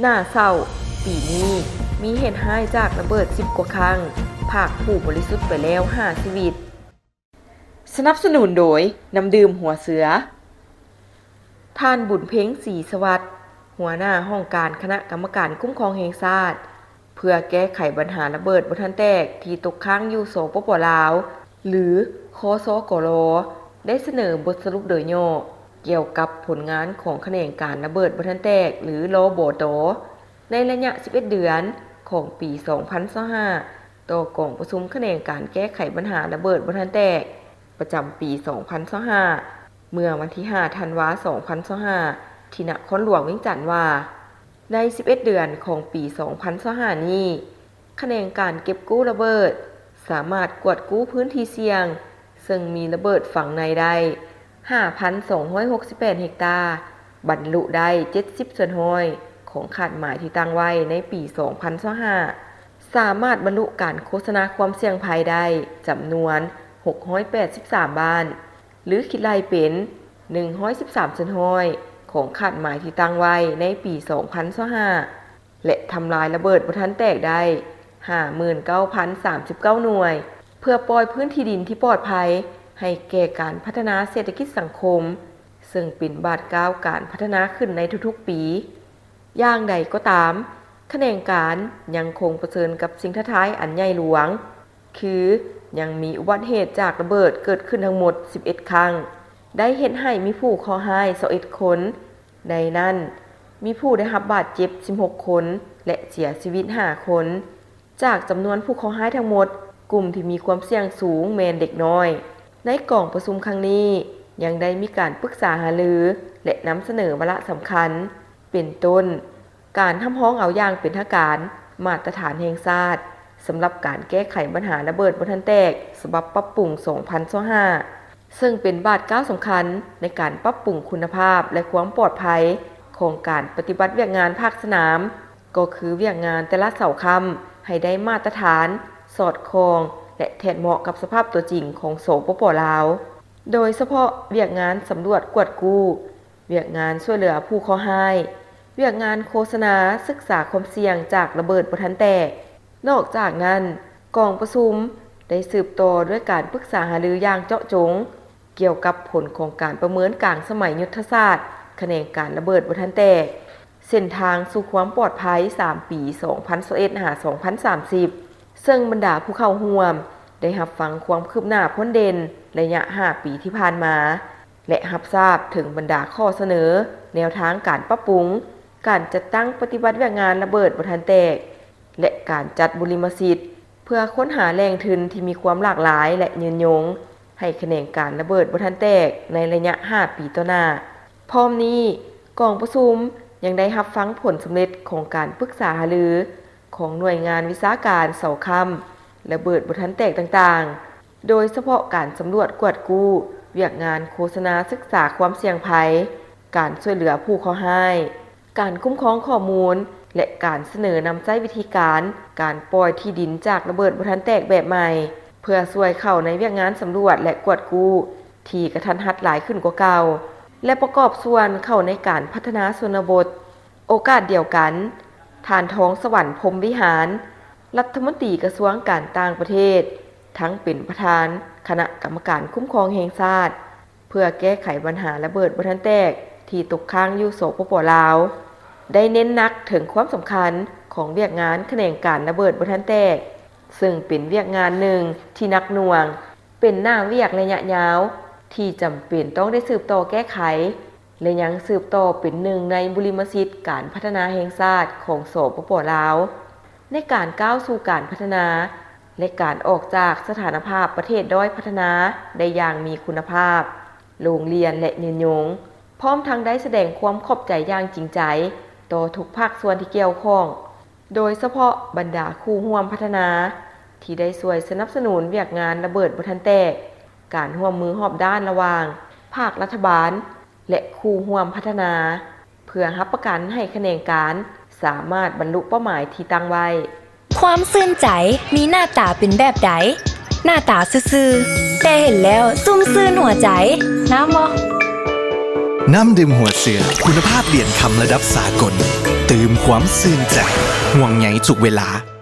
ໜ້າເສົ້າ, ປີນີ້ມີເຫດຮ້າຍຈາກລະເບີດສິບກວ່າຄັ້ງ, ພາກຜູ້ບໍລິສຸດໄປແລ້ວຫ້າຊີວິດ. ສະໜັບສະໜູນໂດຍ ນ້ຳດື່ມຫົວເສືອ. ທ່ານ ບຸນເພັງ ສີສະຫວັດ, ຫົວໜ້າຫ້ອງການຄະນະກຳມະການຄຸ້ມຄອງແຫ່ງຊາດ ເພື່ອແກ້ໄຂບັນຫາລະເບີດບໍ່ທັນແຕກທີ່ຕົກຄ້າງຢູ່ ສປປ ລາວ ຫຼື ຄສກລ ໄດ້ສະເໜີບົດສະຫຼຸບໂດຍຫຍໍ້ກ່ຽວກັບຜົນງານຂອງຂະແໜງການລະເບີດບໍ່ທັນແຕກ ຫຼື ລບຕ ໃນໄລຍະສິບເອັດເດືອນຂອງປີສອງພັນຊາວຫ້າ ຕໍ່ກອງປະຊຸມຂະແໜງການແກ້ໄຂບັນຫາລະເບີດບໍ່ທັນແຕກ ປະຈຳປີສອງພັນຊາວຫ້າ ເມື່ອວັນທີຫ້າ ທັນວາ ສອງພັນຊາວຫ້າ ທີ່ນະຄອນຫຼວງວຽງຈັນວ່າ, ໃນສິບເອັດເດືອນຂອງປີສອງພັນຊາວຫ້ານີ້, ຂະແໜງການເກັບກູ້ລະເບີດສາມາດກວດກູ້ພື້ນທີ່ສ່ຽງ ເຊິ່ງມີລະເບີດຝັງໃນໄດ້ຫ້າພັນສອງຮ້ອຍຫົກສິບແປດເຮັກຕາ, ບັນລຸໄດ້ເຈັດສິບສ່ວນຮ້ອຍຂອງຄາດໝາຍທີ່ຕັ້ງໄວ້ໃນປີສອງພັນຊາວຫ້າ, ສາມາດບັນລຸການໂຄສະນາຄວາມສ່ຽງໄພໄດ້ຈຳນວນຫົກຮ້ອຍແປດສິບສາມບ້ານ ຫຼື ຄິດໄລ່ເປັນໜຶ່ງຮ້ອຍສິບສາມສ່ວນຮ້ອຍຂອງຄາດໝາຍທີ່ຕັ້ງໄວ້ໃນປີສອງພັນຊາວຫ້າ ແລະ ທຳລາຍລະເບີດບໍ່ທັນແຕກໄດ້ຫ້າໝື່ນເກົ້າພັນສາມສິບເກົ້າໜ່ວຍ, ເພື່ອປ່ອຍພື້ນທີ່ດິນທີ່ປອດໄພໃຫ້ແກ່ການພັດທະນາເສດຖະກິດສັງຄົມ, ເຊິ່ງເປັນບາດກ້າວການພັດທະນາຂຶ້ນໃນທຸກໆປີ. ຢ່າງໃດກໍຕາມ, ຂະແໜງການຍັງຄົງປະເຊີນກັບສິ່ງທ້າທາຍອັນໃຫຍ່ຫຼວງ, ຄື ຍັງມີອຸບັດເຫດຈາກລະເບີດເກີດຂຶ້ນທັງໝົດສິບເອັດຄັ້ງ, ໄດ້ເຮັດໃຫ້ມີຜູ້ເຄາະຮ້າຍຊາວເອັດຄົນ, ໃນນັ້ນ ມີຜູ້ໄດ້ຮັບບາດເຈັບສິບຫົກຄົນ ແລະ ເສຍຊີວິດຫ້າຄົນ. ຈາກຈຳນວນຜູ້ເຄາະຮ້າຍທັງໝົດ, ກຸ່ມທີ່ມີຄວາມສ່ຽງສູງແມ່ນເດັກນ້ອຍ. ໃນກອງປະຊຸມຄັ້ງນີ້ ຍັງໄດ້ມີການປຶກສາຫາລື ແລະ ນຳສະເໜີວາລະສຳຄັນ ເປັນຕົ້ນ ການຮັບຮອງເອົາຢ່າງເປັນທາງການມາດຕະຖານແຫ່ງຊາດ ສຳລັບການແກ້ໄຂບັນຫາລະເບີດບໍ່ທັນແຕກ ສະບັບປັບປຸງສອງພັນຊາວຫ້າ ເຊິ່ງເປັນບາດກ້າວສຳຄັນໃນການປັບປຸງຄຸນນະພາບ ແລະ ຄວາມປອດໄພຂອງການປະຕິບັດວຽກງານພາກສະໜາມ, ກໍຄືວຽກງານແຕ່ລະເສົາຄ້ຳໃຫ້ໄດ້ມາດຕະຖານ, ສອດຄ່ອງ ແລະ ແທດເໝາະກັບສະພາບຕົວຈິງຂອງ ສປປ ລາວ, ໂດຍສະເພາະວຽກງານສຳຫຼວດກວດກູ້, ວຽກງານຊ່ວຍເຫຼືອຜູ້ເຄາະຮ້າຍ, ວຽກງານໂຄສະນາສຶກສາຄວາມສ່ຽງຈາກລະເບີດບໍ່ທັນແຕກ. ນອກຈາກນັ້ນ, ກອງປະຊຸມໄດ້ສືບຕໍ່ດ້ວຍການປຶກສາຫາລືຢ່າງເຈາະຈົງ ກ່ຽວກັບຜົນຂອງການປະເມີນກາງສະໄໝຍຸດທະສາດຂະແໜງການລະເບີດບໍ່ທັນແຕກ, ເສັ້ນທາງສູ່ຄວາມປອດໄພສາມປີ ສອງພັນຊາວເອັດ ຫາ ສອງພັນສາມສິບ ເຊິ່ງບັນດາຜູ້ເຂົ້າຮ່ວມໄດ້ຮັບຟັງຄວາມຄືບໜ້າພົ້ນເດັ່ນໄລຍະຫ້າປີທີ່ຜ່ານມາ ແລະ ຮັບຊາບເຖິງບັນດາຂໍ້ສະເໜີແນວທາງການປັບປຸງ, ການຈັດຕັ້ງປະຕິບັດວຽກງານລະເບີດບໍ່ທັນແຕກ ແລະ ການຈັດບຸລິມະສິດ ເພື່ອຄົ້ນຫາແຫຼ່ງທຶນທີ່ມີຄວາມຫຼາກຫຼາຍ ແລະ ຍືນຍົງ ໃຫ້ຂະແໜງການລະເບີດບໍ່ທັນແຕກໃນໄລຍະຫ້າປີຕໍ່ໜ້າ. ພ້ອມນີ້, ກອງປະຊຸມຍັງໄດ້ຮັບຟັງຜົນສຳເລັດຂອງການປຶກສາຫາລືຂອງໜ່ວຍງານວິຊາການເສົາຄ້ຳລະເບີດບໍ່ທັນແຕກຕ່າງໆ, ໂດຍສະເພາະການສຳຫຼວດກວດກູ້ວຽກງານໂຄສະນາສຶກສາຄວາມສ່ຽງໄພ, ການຊ່ວຍເຫຼືອຜູ້ເຄາະຮ້າຍ, ການຄຸ້ມຄອງຂໍ້ມູນ ແລະ ການສະເໜີນຳໃຊ້ວິທີການການປ່ອຍທີ່ດິນຈາກລະເບີດບໍ່ທັນແຕກແບບໃໝ່ ເພື່ອຊ່ວຍເຂົ້າໃນວຽກງານສຳຫຼວດ ແລະ ກວດກູ້ທີ່ກະທັນຫັດຫຼາຍຂຶ້ນກວ່າເກົ່າ ແລະ ປະກອບສ່ວນເຂົ້າໃນການພັດທະນາຊົນນະບົດ. ໂອກາດດຽວກັນ, ທ່ານ ທອງສະຫວັນ ພົມວິຫານ, ລັດຖະມົນຕີກະຊວງການຕ່າງປະເທດ, ທັງເປັນປະທານຄະນະກຳມະການຄຸ້ມຄອງແຫ່ງຊາດ ເພື່ອແກ້ໄຂບັນຫາລະເບີດບໍ່ທັນແຕກທີ່ຕົກຄ້າງຢູ່ ສປປ ລາວ, ໄດ້ເນັ້ນໜັກເຖິງຄວາມສຳຄັນຂອງວຽກງານຂະແໜງການລະເບີດບໍ່ທັນແຕກ, ເຊິ່ງເປັນວຽກງານໜຶ່ງທີ່ໜັກໜ່ວງ, ເປັນໜ້າວຽກໄລຍະຍາວທີ່ຈຳເປັນຕ້ອງໄດ້ສືບຕໍ່ແກ້ໄຂ ແລະ ຍັງສືບຕໍ່ເປັນໜຶ່ງໃນບຸລິມະສິດການພັດທະນາແຫ່ງຊາດຂອງ ສປປ ລາວ ໃນການກ້າວສູ່ການພັດທະນາ ແລະ ການອອກຈາກສະຖານະພາບປະເທດດ້ອຍພັດທະນາໄດ້ຢ່າງມີຄຸນນະພາບ, ໂລງລຽນ ແລະ ຍືນຍົງ, ພ້ອມທັງໄດ້ສະແດງຄວາມຂອບໃຈຢ່າງຈິງໃຈຕໍ່ທຸກພາກສ່ວນທີ່ກ່ຽວຂ້ອງ, ໂດຍສະເພາະບັນດາຄູ່ຮ່ວມພັດທະນາທີ່ໄດ້ຊ່ວຍສະໜັບສະໜູນວຽກງານລະເບີດບໍ່ທັນແຕກ, ການຮ່ວມມືຮອບດ້ານລະຫວ່າງພາກລັດຖະບານ ແລະ ຄູ່ຮ່ວມພັດທະນາ ເພື່ອຮັບປະກັນໃຫ້ຂະແໜງການສາມາດບັນລຸເປົ້າໝາຍທີ່ຕັ້ງໄວ້. ຄວາມຊື່ນໃຈມີໜ້າຕາເປັນແບບໃດ? ໜ້າຕາຊື່ໆ ແຕ່ເຫັນແລ້ວຊຸ່ມຊື່ນຫົວໃຈ. ງາມບໍ່? ນ້ຳດື່ມຫົວເສືອ ຄຸນນະພາບຫຼຽນຄຳລະດັບສາກົນ ຕື່ມຄວາມຊື່ນໃຈ ຫ່ວງໃຍທຸກເວລາ.